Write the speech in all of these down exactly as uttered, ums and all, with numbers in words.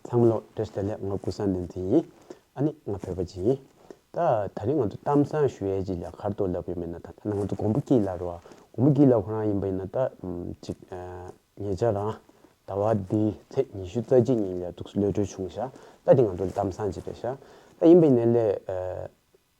ཚང་མ་ལོ་བཀྲ་ཤིས་བདེ་ལེགས། ང་ཀུན་བཟང་བསྟན་འཛིན་ཡིན། ཨ་ནི་ང་བོད་པ་ཅིག་ཡིན། ད་ད་རིང་ང་ཚོ་གཏམ་བཟང་ཞུ་ཡས་ཅིག་ལ་ག་རེ་འདུག་ལབ་ཡོད་མེད་ན། ད་ད་ང་ཚོ་མགོན་པོ་སྐྱིད་ལགས་རེད་བ། མགོན་པོ་སྐྱིད་ལགས་ཁོ་རང་ཡིན་པ་ཡིན་ན་ད་ཅིག་ཉེ་ཆར་རང་ཟླ་བ་འདིའི་ཚེས་ཉི་ཤུ་རྩ་གཅིག་ཉིན་ལ་འདུག་གློད་གྲོལ་བྱུང་ཤག་ད་འདི་ང་ཚོ་ལ་གཏམ་བཟང་ཅིག་རེད་ཤག་ད་ཡིན་པ་ཡིན་ན་ལས།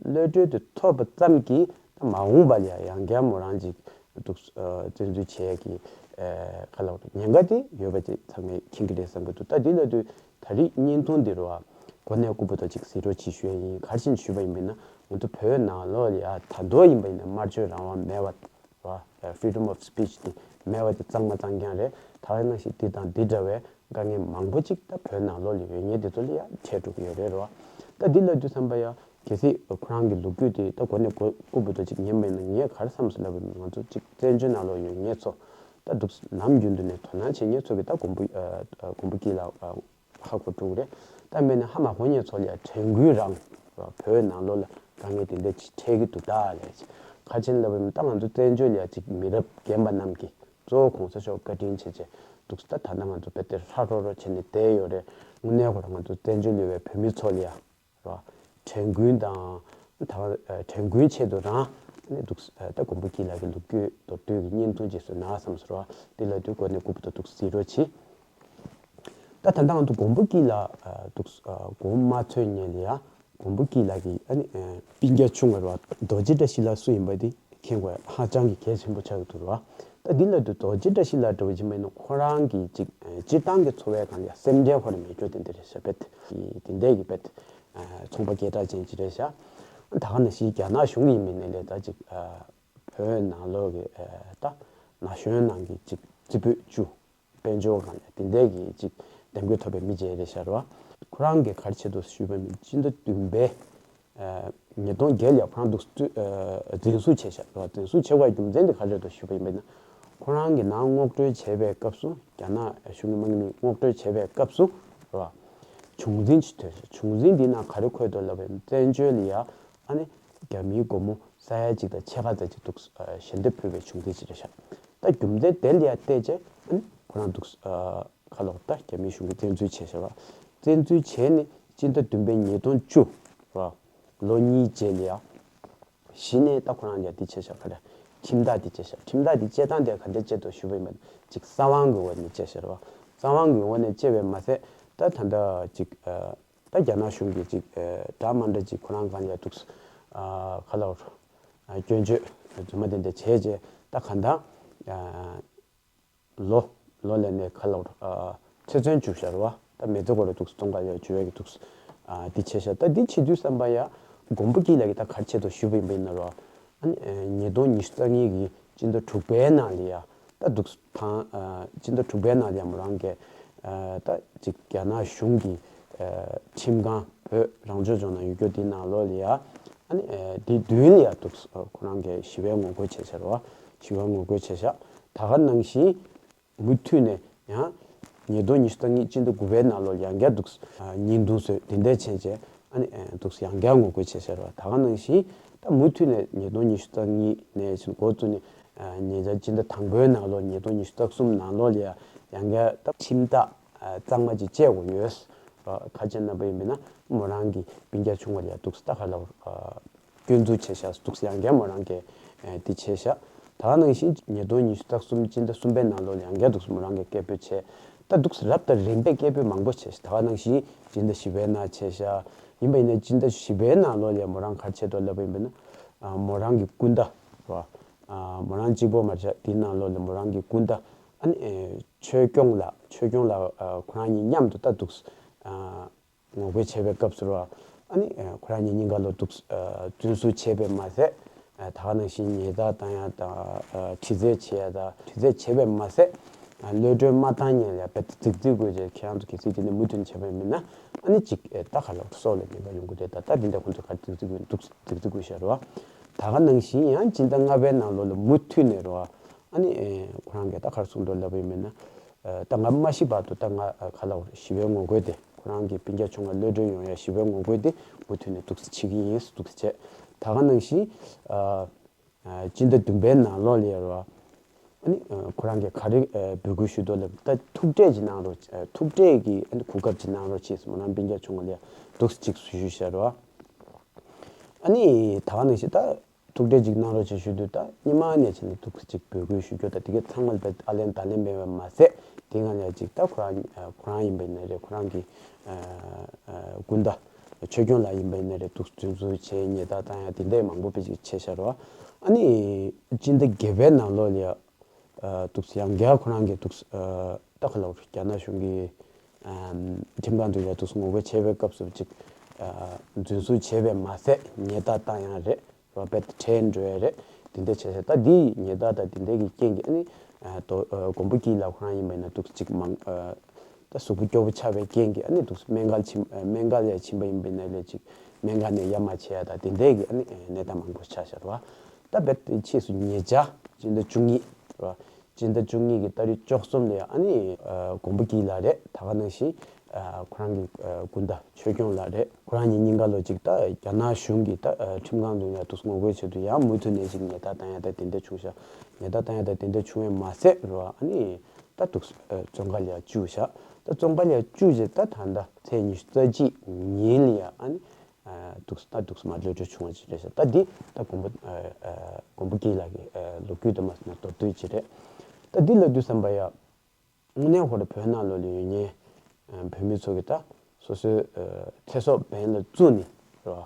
གློད་གྲོལ་དེ་ཐོབ་པ་ཙམ་གྱིས་ད་མ་འོངས་པ་ལ་ཡང་ཡང་བསྐྱར་མོ་རང་ཅིག་འདུག་བཙན་འཛུལ་བྱེད་ཀྱི་ག་ལ་ཉེན་ཁ་དེ་ཡོད་པ་ཅིག་ཚང་མས་མཁྱེན་གྱི་རེད་བསམ་གྱི་འདུག་ད་འདི་ལ་དུས་ད་རེས་བརྙན་ཐུང་འདི་རུ་བ་གོ་གནས་སྐུ་པོ་དང་ཅིག་གཟིགས་རོགས་བྱེད་ཞུ་ཡ་ཡིན། ག་རེ་བྱས་ནས་ཞུས་པ་ཡིན་པ་ཡིན་ན། ང་ཚོ་བོད་ནང་ལོགས་ལ་ཡ་ད་དུང་ཡིན་པ་ཡིན་ན་སྨྲ་བརྗོད་རང་དབང་མེད་པ་རེད་བ། Freedom of speech དེ་མེད་པ་དེ་གཙང་མ་གཙང་རྐྱང་རེད། ད་ག་ནང་བཞིན་འདི་དང་འདི་འདྲ་བའི་དཀའ་ངལ་མང་པོ་ཅིག་ད་བོད་ནང་ལོགས་ལ་ཡོད་མཁན་དེ་ཚོ་ལ་ཡང་འཕྲད་འགྲོ་གི་ཡོད་རེད་རོ། ད་འདི་ལབ་དུས་ཙམ་པ་ཡང་གལ་སྲིད་ཁོ་རང་གི་ལོ་རྒྱུས་དེ་ད་གོ་གནས་སྐུ་སྐུ་པོ་དང་ཅིག་ཉན་པ་ཡིན་ན། ངས་ག་རེ་བསམ་སོང་ལབ་པ་ཡིན་ན། ང་ཚོ་ཅིག་བཙན་བྱོལ་ནང་ལོགས་ཡོད་མཁན་ཚོ་ད་འདུག་ནམ་རྒྱུན་དུ་ནས་དོ་སྣང་བྱེད་མཁན་ཚོ་གིས་ད་མགོན་པོ་ཨ་ཨ་མགོན་པོ་སྐྱིད་ལགས་ཨ་ཧ་གོ་འགྲོ་གི་རེད། ད་མེད་ན་ཧ་མ་གོ་མཁན་ཚོ་ལ་ཡང་དྲན་སྐུལ་རང་བོད་ནང་ལོགས་ལ་དཀའ་ངལ་དེ་འདྲ་ཅིག་འཕྲད་ཀྱི་འདུག་ད་ལས། ག་རེ་བྱས་ནས་ལབ་པ་ཡིན་ན། ད་ང་ཚོ་བཙན་བྱོལ་ལ་ཡང་ཅིག་མི་རབས་རྒན་པ་རྣམས་ཀྱིས་གཙོ་བོ་གོང་ས་མཆོག་བཀའ་དྲིན་ཆེ་ཆེ་འདུག་ད་ད་ལྟ་ང་ཚོ་དཔེ་དེ་ཧྲ་རོ་རོ་བྱས་ནས་བསྡད་ཡོད་རེད། དངོས་གནས་ཁོ་རང་ང་ཚོ་བཙན་བྱོལ་ལ་ཡོད་པའི་བོད་མི་ཚོ་ལ་ཡ་ར་དྲན་སྐུལ་དང་། ད་དྲན་སྐུལ་ཆེད་དུ་རང་ནས་འདུག་ད་མགོན་པོ་སྐྱིད་ལགས་ཀྱི་ལོ་རྒྱུས་མདོར་བསྡུས་ཀྱི་བརྙན་ཐུང་ཅིག་བཟོས་ན་བསམ་སོང་ར། དེ་ལ་དུས་གོ་གནས་སྐུ་པོ་དང་འདུག་གཟིགས་རོགས་གྱིས། ད་ད་ལྟ་ང་ཚོ་མགོན་པོ་སྐྱིད་ལགས་འདུག་མགོ་མ་ཚོས་ཉན་ལ་ཡ། མགོན་པོ་སྐྱིད་ལགས་ཀྱི་ཨ་ནི་སྤུན་ཀྱག་ཆུང་བ་རེད་བ། རྡོ་རྗེ་བཀྲ་ཤིས་ལགས་སུ་ཡིན་པ་དེ་མཁྱེན་དགོས། ཧ་ཅང་གི་གལ་ཆེན་པོ་ཆགས་ཀྱི་འདུག་རེད་བ། ད་འདི་ལ་དུ་རྡོ་རྗེ་བཀྲ་ཤིས་ལགས་འདྲ་བོ་ཅིག་མིན་ན། ཁོ་རང་གི་ཅིག་སྤྱིར་བཏང་གི་འཚོ་བའི་སྒང་ལ་སེམས་ཁྲལ་ཁོ་རང་མེད་རྒྱུ་དེ་འདྲ་རེད་ཤག་དཔེ་དེ་འདྲའི་གི་དཔེ་ཚོང་པ་སྐད་གྲགས་ཅན་ཅིག་རེད་ཤག་ད་ག་ནང་བཞིན་རྒྱ་ནག་གཞུང་གི་མི་སྣ་ལས་ད་ཅིག་བོད་ནང་ལོགས་ཀྱི་ད་ན་གཞོན་ནང་གི་ཅིག་རྩེ་ཕུད་བཅུ། དཔལ་འབྱོར་སྒང་ལ་དེ་འདྲའི་གི་ཅིག་འདེམས་བསྐོ་ཐོབ་པའི་མི་ཅིག་རེད་ཤག་རེད་བ། ཁོ་རང་གིས་ག་རེ་བྱས་འདུག་ཞུས་པ་ཡིན་ན། སྤྱི་ཟླ་བདུན་པའི་ཉིས་སྟོང་བརྒྱད་ལ་ཁོ་རང་འདུག་འཛིན་བཟུང་བྱས་ཤག་རེད་བ། འཛིན་བཟུང་བྱས་པའི་རྒྱུ་མཚན་དེ་ག་རེ་རེད་འདུག་ཞུས་པ་ཡིན་པ་ཡིན་ན། ཁོ་རང་གིས་ནང་སྔོག་འདོན་བྱས་པའི་སྐབས་སུ། རྒྱ་ནག་གཞུང་གི་དམག་མིས་སྔོག་འདོན་བྱས་པའི་སྐབས་སུ་རེད་བ། བྱུང་འཛིན་ཅིག་ཐོན་ཤག་བྱུང་འཛིན་འདི་ནང་ག་རེ་འཁོད་འདུག་ལབ་པ་ཡིན་ན། བཙན་བྱོལ་ལ་ཡ་ཨ་ནི་རྒྱ་མིའི་སྒོར་མོ་ས་ཡ་གཅིག་དང་ཕྱེད་ཀ་ཙམ་ཅིག་འདུག་ཞལ་འདེབས་ཕུལ་བའི་བྱུང་འཛིན་ཅིག་རེད་ཤག་ད་རྒྱུ་མཚན་དེ་ལ་ཡ་བལྟས་རྗེས་ཨ་ནི་ཁོ་རང་འདུག་ཁ་ལོག་ད་རྒྱ་མིའི་གཞུང་གིས་བཙན་འཛུལ་བྱས་ཤག་ར། བཙན་འཛུལ་བྱས་ནས་སྤྱི་ཟླ་བདུན་པའི་ཉིས་སྟོང་བཅུ་ར། ལོ་གཉིས་རྗེས་ལ་ཡ། གཞི་ནས་ད་ཁོ་རང་ལ་ཡ་འདི་བྱས་ཤག་ག་རེ། ཁྲིམས་ཐག་འདི་བཅད་ཤག་ཁྲིམས་ཐག་འདི་བཅད་སྟངས་དེ་ག་འདྲ་བཅད་འདུག་ཞུས་པ་ཡིན་པ་ཅིག་གསང་བའི་འོག་ནས་བཅད་ཤག་ར་བ། གསང་བའི་འོག་ནས་བཅད་པས་མ་ཟད། ད་ད་ལྟ་ཅིག་ད་རྒྱ་ནག་གཞུང་གིས་ཅིག་ཨ་འདྲ་མི་འདྲ་ཅིག་ཁོ་རང་སྒང་ལ་འདུག་ཨ་ཁ་ལོག་ཨ་སྐྱོན་བརྗོད་རྫུན་མ་དེ་འདྲ་བྱས་རྗེས། ད་གང་ལྟར་ཨ་ལོ་ལོ་ལ་ནས་ཁ་ལོག་ཨ་ཚེ་བཙོན་བཅུག་ཤག་ར་བ། ད་མི་ཚེ་སྐོར་ལ་འདུག་གཏོང་ག་ཡ་བཅུག་ཡ་གི་འདུག་ཨ་འདི་བྱས་ཤག་ད་འདི་བྱེད་དུས་ཙམ་པ་ཡ་མགོན་པོ་སྐྱིད་ལགས་ཀྱིས་ད་ག་རེ་བྱས་འདུག་ཞུས་པ་ཡིན་པ་ཡིན་ན་ར། ཨ་ནི་ཨ་ཉིས་སྟོང་ཉི་ཤུ་རྩ་གཉིས་ཀྱི་སྤྱི་ཟླ་དྲུག་པའི་ནང་ལ་ཡ། ད་འདུག་དང་ཨ་སྤྱི་ཟླ་དྲུག་པའི་ནང་ལ་ཡ་མོ་རང་གིས་ཨ་ད་ཅིག་རྒྱ་ནག་གཞུང་གི་ཨ་ཁྲིམས་ཁང་བོད་རང་སྐྱོང་ལྗོངས་ནང་ཡོད་རྒྱུ་དེའི་ནང་ལོགས་ལ་ཡ། ཨ་ནི་ཨ་དེ་མདུན་ལ་ཡ་འདུག་ཨ་ཁོ་རང་གིས་ཞི་བའི་ངོ་རྒོལ་བྱས་ཤག་ར་བ། ཞི་བའི་ངོ་རྒོལ་བྱས་ཤག་ད་ག་ནང་བཞིན་མུ་མཐུད་ནས་ཡང་ཉིས་སྟོང་ཉི་ཤུ་རྩ་གཉིས་སྤྱི་ཟླ་དགུ་པའི་ནང་ལོགས་ཡང་བསྐྱར་འདུག་ཨ་བརྙན་ཐུང་བཟོས་དེ་འདྲ་བྱས་རྗེས། ཨ་ནི་ཨ་འདུག་ཡང་བསྐྱར་ངོ་རྒོལ་བྱས་ཤག་ར་བ། ད་ག་ནང་བཞིན་ད་མུ་མཐུད་ནས་ཉིས་སྟོང་ཉི་ཤུ་རྩ་གཉིས་ནས་བྱས་འགོ་བཙུགས་ནས་ཨ་ཉེ་ཆར་སྤྱི་ཟླ་དང་པོའི་ནང་ལོགས། ཉིས་སྟོང་ཉི་ཤུ་རྩ་གསུམ་ནང་ལོགས་ལ་ཡ་ཡང་བསྐྱར་ད་ཁྲིམས་ཐག་ཨ་གཙང་མ་ཅིག་བཅད་དགོས་ཡོད་ར། ག་རེ་བྱས་ནས་ལབ་པ་ཡིན་པ་ཡིན་ན། མོ་རང་གི་སྤུན་ཀྱག་ཆུང་བ་ལ་ཡ་འདུག་ད་ཁ་ལོག་ཨ་སྐྱོན་འཛུགས་བྱས་ཤག་འདུག་ཡང་བསྐྱར་མོ་རང་གིས་ཨ་འདི་བྱས་ཤག་ད་ག་ནང་བཞིན་ཉིས་སྟོང་ཉི་ཤུ་རྩ་གསུམ་སྤྱི་ཟླ་གསུམ་པའི་ནང་ལོགས་ལ་ཡང་བསྐྱར་འདུག་མོ་རང་གིས་སྐད་འབོད་བྱས། ད་འདུག་རབ་དང་རིམ་པས་སྐད་འབོད་མང་པོ་བྱས་ཤག་ད་ག་ནང་བཞིན་སྤྱི་ཟླ་བཞི་པའི་ནང་བྱས་ཤག་ཡིན་པ་ཡིན་ན་སྤྱི་ཟླ་བཞི་པའི་ནང་ལོགས་ལ་མོ་རང་ག་རེ་བྱས་འདུག་ལབ་པ་ཡིན་པ་ཡིན་ན། ཨ་མོ་རང་གི་སྐུ་ཟླ་ར། ཨ་མོ་རང་གཅིག་པོ་མ་རེད་ཤག་དེའི་ནང་ལོགས་ལ་མོ་རང་གི་སྐུ་ཟླ་ཨ་ནི་ཨེ་ཆོས་སྐྱོང་ལགས། ཆོས་སྐྱོང་ལགས་ཨ་ཁོ་རང་གཉིས་མཉམ་དུ་ད་འདུག་ཨ་ངོ་རྒོལ་བྱས་པའི་སྐབས་སུ་ར། ཨ་ནི་ཨེ་ཁོ་རང་གཉིས་གཉིས་ཀ་ལོ་འདུག་ཨ་བཙོན་བཟུང་བྱས་པས་མ་ཟད། ཨ་ད་ག་ནང་བཞིན་ཉེས་རྡུང་བཏང་ཡ་དང་། ཨ་དྲི་རྩད་བྱེད་ཡ་དང་། དྲི་རྩད་བྱས་པས་མ་ཟད། ཨ་གློད་གྲོལ་མ་བཏང་མཁན་ལ་ཡ་དཔེ་རྫིག་རྫིག་དགོས་བྱས། ཁྱེད་རང་ཚོ་གལ་སྲིད་དེ་ནས་མུ་མཐུད་ནས་བྱས་པ་ཡིན་ན། ཨ་ནི་ཅིག་ཨེ་ད་ག་ལ་སྲོག་ལ་ཉེན་ཁ་ཡོང་གི་རེད། ད་ད་འདི་འདྲ་ཁོང་ཚོ་ག་རྫིག་རྫིག་དགོས་འདུག་རྫིག་རྫིག་དགོས་ཤག་ར་བ། ད་ག་ནང་བཞིན་ཡང་སྤྱི་ཟླ་ལྔ་པའི་ནང་ལོགས་ལ་མུ་མཐུད་ནས་ར་བ། ཨ་ནི་ཨེ་ཁོ་རང་གིས་ད་ག་རེ་གསུངས་འདུག་ལབ་པ་ཡིན་ན། ཨ་ད་ང་མ་ཤི་བར་དུ་ད་ང་ཨ་ག་ལ་ཞི་བའི་ངོ་རྒོལ་དེ། ཁོ་རང་གི་སྤུན་ཀྱག་ཆུང་བ་གློད་གྲོལ་ཡོང་ཡ་ཞི་བའི་ངོ་རྒོལ་དེ་མུ་མཐུད་ནས་འདུག་སེ་བྱེད་ཀྱི་ཡིན་འདུག་སེ་བྱས། ད་ག་ནང་བཞིན་ཨ་ཨ་སྤྱི་ཟླ་བདུན་པའི་ནང་ལོགས་ལ་ཡ་ར་བ། ཨ་ནི་ཁོ་རང་གིས་ག་རེ་འབོད་སྐུལ་ཞུ་འདུག་ལབ་ད་ཐུག་འཕྲད་ཅིག་གནང་རོགས། ཐུག་འཕྲད་ཀྱི་ཨ་ནི་གོ་སྐབས་ཅིག་གནང་རོགས་ཅེས་མོ་རང་སྤུན་ཀྱག་ཆུང་ངུ་ལ་འདུག་སེ་ཅིག་ཞུས་བཞག་རོགས། ཨ་ནི་ད་ག་ནང་བཞིན་ད་ཐུག་འཕྲད་ཅིག་གནང་རོགས་ཅེས་ཞུས་དུས་ད་སྔོན་མ་ནས་བྱས་ནས་འདུག་སེ་ཅིག་འབོད་སྐུལ་ཞུ་རྒྱུ་ད་དེ་གའི་ཚང་མ་ལ་ཨ་ལན་ད་ལན་མེད་པ་མ་ཟད་དེ་སྔ་ནས་ཅིག་ད་ཁོ་རང་ཁོ་རང་ཡིན་པ་ཡིན་ན་རེད། ཁོ་རང་གི་སྐུ་ཟླ་ཆོས་སྐྱོང་ལགས་ཡིན་པ་ཡིན་ན་རེད། འདུག་སེ་རྫུན་བཟོ་བྱས་ཉེས་རྡུང་བཏང་ཡ་དེ་འདྲ་མང་པོ་དཔེ་ཅིག་བྱས་བཞག་རོགས། ཨ་ནི་སྤྱི་ཟླ་བརྒྱད་པའི་ནང་ལོགས་ལ་ཡ། འདུག་སེ་ཡང་རྒྱ་ཁོ་རང་གིས་འདུག་སེ་ད་ག་ལ་རྒྱ་ནག་གཞུང་གི་ཁྲིམས་ཁང་དུ་ཡ་འདུག་སེ་ངོ་རྒོལ་བྱས་པའི་སྐབས་སུ་ཅིག་རྫུན་བཟོ་བྱས་པས་མ་ཟད་ཉེས་རྡུང་བཏང་ཡང་རེད། རོ་པད་ཁྲལ་འགྲོ་ཡ་རེད། དེ་འདྲ་བྱས་ཚེ་ད་འདི་ཉེས་རྡུང་དང་དེ་འདྲ་གི་རྐྱེན་གྱིས་ཨ་ནི་མགོན་པོ་སྐྱིད་ལགས་ཁོ་རང་ཡིན་པ་ཡིན་ན་འདུག་སེ་ཅིག་མང་ད་གཟུགས་པོ་སྐྱོ་པོ་ཆགས་པའི་རྐྱེན་གྱིས་ཨ་ནི་འདུག་སེ་སྨན་ཁང་ཕྱིན་སྨན་ཁང་ལ་ཕྱིན་པ་ཡིན་པ་ཡིན་ན་ལས་ཅིག་སྨན་ཁང་ནས་ཡར་མར་བྱས་ཡ་ད་དེ་འདྲ་གི་ཨ་ནི་གནས་སྟངས་མང་པོ་ཆགས་བཞག་རོ། ད་རྦད་དེ་ཕྱིས་སུ་ཉེ་ཆར་སྤྱི་ཟླ་བཅུ་གཉིས་རེད་བ། སྤྱི་ཟླ་བཅུ་གཉིས་ཀྱི་ཏ་རིག་བཅུ་གསུམ་ལ་ཨ་ནི་མགོན་པོ་སྐྱིད་ལགས་རེད། ད་ག་ནང་བཞིན་ཁོ་རང་གི་སྐུ་ཟླ་ཆོས་སྐྱོང་ལགས་རེད། ཁོ་རང་གཉིས་གཉིས་ཀ་ལོ་གཅིག་ད་རྒྱ་ནག་གཞུང་གི་ད་ཁྲིམས་ཁང་དུ་ཡང་འདུག་སེ་ངོ་རྒོལ་བྱེད་དུས་ཡང་མུ་མཐུད་ནས་ཅིག་ཉེས་རྡུང་བཏང་ཡ་ད་དེ་འདྲ་བྱུང་ཤག་ཉེས་རྡུང་བཏང་ཡ་ད་དེ་འདྲ་བྱུང་བས་མ་ཟད་རེད་བ། ཨ་ནི་ད་འདུག་སེ་བཙོན་ཁང་ལ་ཡང་བཅུག་ཤག་ད་བཙོན་ཁང་ལ་ཡང་བཅུག་རྗེས་ད་ད་ལྟ་ཚེས་ཉི་ཤུ་རྩ་གཅིག་ཉིན་ལ་ཡང་ཨ་ནི། འདུག་སེ་ད་འདུག་སེ་མར་གློད་གྲོལ་བྱུང་བ་ཅིག་རེད་ཤག་ད་འདི་ད་མགོན་པོ་མགོན་པོ་སྐྱིད་ལགས་ཀྱི་ལོ་རྒྱུས་དུ་མ་ཟིན་ན་མདོར་བསྡུས་ཅིག་རེད། ད་འདི་ལབ་དུས་ཙམ་པ་ཡ་དངོས་གནས་ཧོ་ར་བོད་ནང་ལོགས་ལ་ཡོད་མཁན་བོད་མི་ཚོ་གི་ད་སོ་སོའི་ཚེ་སྲོག་འབེན་ལ་བཙུགས་ནས་རེད་བ།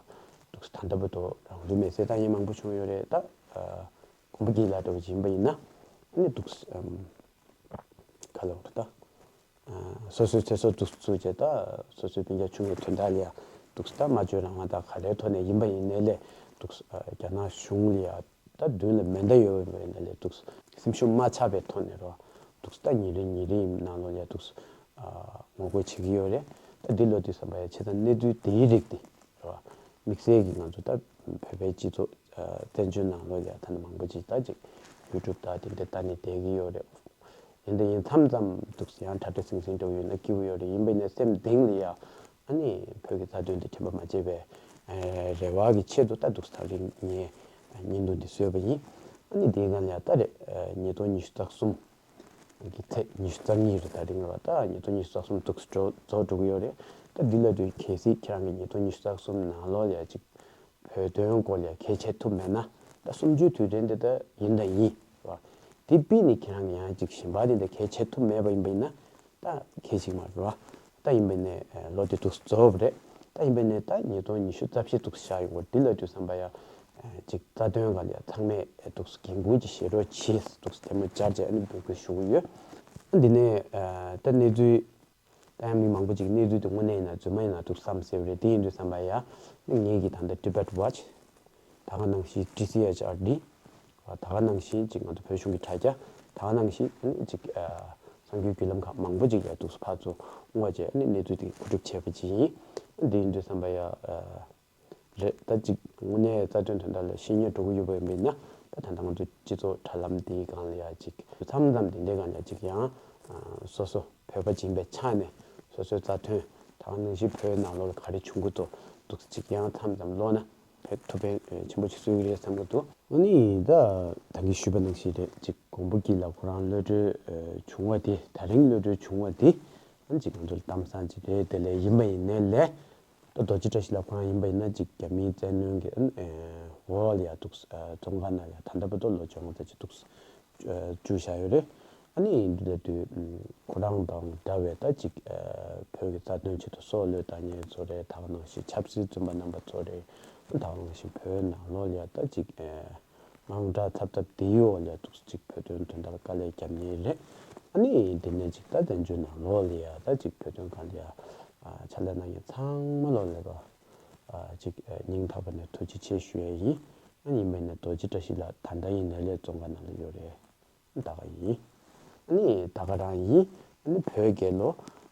འདུག་སེ་ད་ལྟ་བར་དུ་རང་ལུས་མེར་སྲེག་བཏང་མཁན་མང་པོ་བྱུང་ཡོད་རེད། ད་མགོན་པོ་སྐྱིད་ལགས་འདྲ་བོ་ཅིག་ཡིན་པ་ཡིན་ན་ཨ་ནི་འདུག་སེ་ག་ལབ་དགོས་རེད་ད། སོ་སོའི་ཚེ་སྲོག་འདུག་སེ་བཙུགས་བྱས་ད་སོ་སོའི་སྤུན་ཀྱག་ཆུང་བའི་དོན་དག་ལ་ཡ་འདུག་སེ་ད་སྨྲ་བརྗོད་རང་དབང་དང་ག་རེའི་ཐོག་ནས་ཡིན་པ་ཡིན་ནའི་ལས་འདུག་སེ་རྒྱ་ནག་གཞུང་ལ་ཡ་ད་མདུན་ལ་མེ་མདའ་ཡོད་པ་ཡིན་ནའི་ལས་འདུག་སེ་སེམས་ཤུགས་མ་ཆག་པའི་ཐོག་ནས་རོ་འདུག་སེ་ད་ཉིན་རེ་ཉིན་རེའི་ནང་ལོགས་ལ་ཡ་འདུག་སེ་ངོ་རྒོལ་བྱེད་ཀྱི་ཡོད་རེད། ད་འདི་ལོ་དུས་བསམ་པ་ཡ་བྱས་ཙང་གནས་ཚུལ་དེའི་རིགས་དེ་རོ་དམིགས་བསལ་གྱི་ང་ཚོ་ད་བོད་པའི་སྤྱི་ཚོགས་བཙན་བྱོལ་ནང་ལོགས་ལ་ཡ་ད་ནི་མང་པོ་ཅིག་ད་ཅིག་ཡུ་ཊུབ་ད་དེ་འདྲ་ལྟ་ནས་བསྡད་ཀྱི་ཡོད་རེད། ཡིན་ད་ཡིན་མཚམས་མཚམས་འདུག་སེ་ཡང་ཁྲ་ཁྲ་ཟིང་ཟིང་འདྲ་བོ་ཡོད་ན་སྐྱིད་པོ་ཡོད་རེད། ཡིན་པ་ཡིན་ན་སེམས་གཏིང་ལ་ཡ་ཨ་ནི་བོད་ཀྱི་རྩ་དོན་དེ་དྲན་པ་མ་བརྗེད་པའི་རེ་བ་གི་ཆེད་དུ་ད་འདུག་སེ་ད་རིང་ངས་བརྙན་ཐུང་འདི་བཟོས་པ་ཡིན། ཨ་ནི་དེའི་སྒང་ལ་ཡ་ད་རེད་ཉིས་སྟོང་ཉི་ཤུ་རྩ་གསུམ་གི་ཚེས་ཉི་ཤུ་རྩ་གཉིས་རེད། ད་རིང་རེད་བ། ད་ཉིས་སྟོང་ཉི་ཤུ་རྩ་གསུམ་འདུག་སེ་འགྲོ་རྫོགས་འགྲོ་གི་ཡོད་རེད། ད་འདི་ལ་དུས་གལ་སྲིད་ཁྱེད་རང་གི་ཉིས་སྟོང་ཉི་ཤུ་རྩ་གསུམ་ནང་ལོགས་ལ་ཡ་ཅིག་བོད་དོན་སྐོར་ལ་གལ་ཆེ་ཐུབ་མེད་ན་ད་གསུམ་བཅུའི་དུས་དྲན་འདི་ད་ཡིན་ད་ཡིན་རོ། དེ་པི་ནི་ཁྱེད་རང་གི་ཡང་ཅིག་གཞན་པ་འདི་ད་གལ་ཆེ་ཐུབ་མེད་པ་ཡིན་པ་ཡིན་ན་ད་གལ་ཆེ་གི་མ་རེད་རོ། ད་ཡིན་པ་ནས་ལོ་དེ་འདུག་རྫོགས་པ་རེད། ད་ཡིན་པ་ནས་ད་ཉིས་སྟོང་ཉི་ཤུ་རྩ་བཞི་འདུག་བཞག་ཡོང་གི་འདི་ལ་དུས་བསམ་པ་ཡ་ཅིག་རྩ་དོན་སྒང་ལ་ཡ་ཚང་མས་འདུག་འགན་ཁུར་ཅིག་བཞེས་རོགས་བྱེད་འདུག་དེ་མོ་སྦྱར་བྱས་ཨ་ནི་འབོད་སྐུལ་ཞུ་གི་ཡོད། ཨ་འདི་ནས་ད་གནས་ཚུལ། ད་ཡང་མི་མང་པོ་ཅིག་གནས་ཚུལ་དེ་དངོས་གནས་ཡིན་ན་རྫུན་མ་ཡིན་ན་འདུག་བསམ་སྲིད་པ་རེད། དེ་ཡིན་དུས་བསམ་པ་ཡ། ངེད་ཀྱིས་ད་ལྟ་Tibet Watch། ད་ག་ནང་བཞིན་ཊི་སི་ཨེཆ་ཨར་ཌི། ད་ག་ནང་བཞིན་ཅིག་ང་ཚོ་བོད་གཞུང་གི་དྲ་རྒྱ། ད་ག་ནང་བཞིན་ཨ་ནི་ཅིག་གསར་འགྱུར་བརྒྱུད་ལམ་ཁག་མང་པོ་ཅིག་ལ་འདུག་ཕར་ཚུར་སྔོག་བྱས་ཨ་ནི་གནས་ཚུལ་དེ་གོ་སྒྲིག་བྱས་པ་ཅིག་ཡིན། དེ་ཡིན་དུས་བསམ་པ་ཡ། རེད། ད་ཅིག་དངོས་གནས་རྩ་དོན་དོན་དག་ལ་བཤེར་རྙེད་འགྲོ་གི་ཡོད་པ་ཡིན་པ་ཡིན་ན་ད་ད་ལྟ་ང་ཚོ་སྤྱི་ཚོགས་དྲ་ལམ་འདིའི་སྒང་ལ་ཡ་ཅིག་མཚམས་མཚམས་འདི་འདྲའི་སྒང་ལ་ཅིག་ཡང་སོ་སོ་བོད་པ་ཡིན་པའི་ཆ་ནས་སོ་སོའི་རྩ་དོན་ད་ག་ནང་བཞིན་བོད་ནང་ལོགས་ལ་ག་རེ་བྱུང་གི་འདུག་འདུག་ཅིག་ཡང་མཚམས་མཚམས་ཀློག་ན་ཕན་ཐོགས་ཕན་ཆེན་པོ་ཅིག་གསོས་ཀྱི་རེད་བསམ་གྱི་འདུག་ཨ་ནི་ད་ད་གིན་ཞུས་པ་ནང་བཞིན་རེད། ཅིག་མགོན་པོ་སྐྱིད་ལགས་ཁོ་རང་གློད་གྲོལ་བྱུང་བ་དེ་ད་རིང་གློད་གྲོལ་བྱུང་བ་དེ་ཨ་ནི་ཅིག་ང་ཚོ་ལ་གཏམ་བཟང་ཅིག་རེད། དེ་ལས་ཡིན་པ་ཡིན་ནའི་ལས། ད་རྡོ་རྗེ་བཀྲ་ཤིས་ལགས་ཁོ་རང་ཡིན་པ་ཡིན་ན་ཅིག་རྒྱ་མིའི་བཙན་གནོན་གྱི་འོག་ལ་ཡ་འདུག་བཙོན་ཁང་ནང་ལ་ཡ་ད་ལྟ་བར་དུ་ལོ་བཅོ་ལྔ་ཙམ་ཅིག་འདུག་བཅུག་བཞག་ཡོད་རེད། ཨ་ནི་འདི་ལྟ་དུས་ཁོ་རང་དང་འདྲ་བའི་ད་ཅིག་བོད་ཀྱི་རྩ་དོན་ཆེད་དུ་སྲོག་བློས་བཏང་མཁན་ཚོ་རེད། ད་ག་ནང་བཞིན་ཆབ་སྲིད་བཙོན་པ་རྣམ་པ་ཚོ་རེད། ད་ག་ནང་བཞིན་བོད་ནང་ལོགས་ལ་ཡ་ད་ཅིག་དངངས་སྐྲག་ཚབ་ཚབ་དེའི་འོག་ལ་འདུག་ཅིག་བོད་དོན་དོན་དག་དཀའ་ལས་རྒྱབ་མཁན་རེད། ཨ་ནི་དེ་ནས་ཅིག་ད་བཙན་བྱོལ་ནང་ལོགས་ལ་ཡ་ད་ཅིག་བོད་དོན་སྒང་ལ་ཡ་ཕྱག་ལས་གནང་མཁན་ཚང་མ་ལོགས་ལ་ཡ་ཅིག་སྙིང་ཐག་པ་ནས་ཐུགས་རྗེ་ཆེ་ཞུ་ཡ་ཡིན། ཨ་ནི་ཡིན་པ་ནས་རྡོ་རྗེ་བཀྲ་ཤིས་ལགས་ད་ལྟ་ཡིན་ནའི་ལས་བཙོན་ཁང་ནང་ལ་ཡོད་རེད། ད་ག་ཡིན། ཨ་ནི་ད་ག་རང་ཡིན། ཨ་ནི་བོད་རྒྱལ་ལོ།